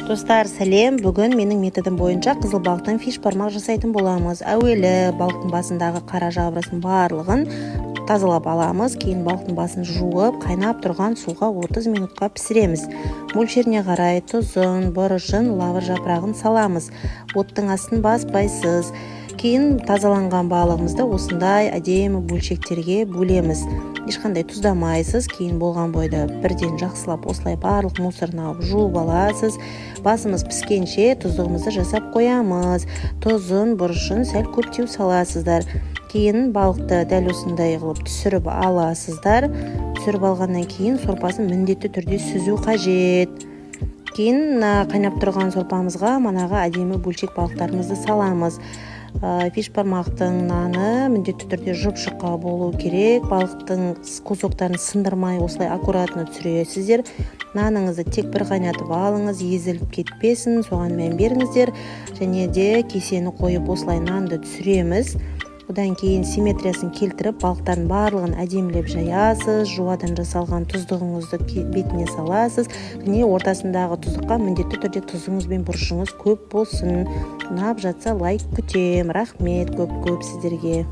Достар, сәлем! Бүгін менің методым бойынша қызыл балықтан фишбармақ жасайтын боламыз. Әуелі балықтың басындағы қара жабрасын барлығын тазалап аламыз. Кейін балықтың басын жуып, қайнап тұрған суға 30 минутқа пісіреміз. Мөлшеріне қарай тұзын, бұрышын, лавр жапырағын саламыз. Оттың астын баспайсыз. Кейін тазаланған балығымызды осындай әдемі бөлшектерге бөлеміз. Ешқандай тұздамайсыз. Кейін болған бойда бірден жақсылап осылай барлық мусорын алып, жуып аласыз. Басымыз піскенше тұздығымызды жасап қоямыз. Тұзын, бұрышын сәл көптеу саласыздар. Кейін балықты дәл осындай қылып түсіріп аласыздар. Түсіріп алғаннан кейін сорпасын міндетті түрде сүзу қажет. Кейін мына қайнап тұрған сорпамызға манағы әдемі бөлшек балықтарымызды саламыз. Фишбармақтың наны міндетті түрде жұп жұқа болу керек. Балықтың кусоктарын сындырмай, осылай аккуратно түсіресіздер. Наныңызды тек бір қайнатып алыңыз, езіліп кетпесін, соған мән беріңіздер. Және де кесені қойып, осылай нанды түсіреміз. Одан кейін симметриясын келтіріп, балықтардың барлығын әдемілеп жаясыз. Жуадан жасалған тұздығыңызды бетіне саласыз және ортасындағы тұздыққа міндетті түрде тұзыңыз бен бұрышыңыз көп болсын. Ұнап жатса, лайк күтем. Рахмет көп көп сіздерге.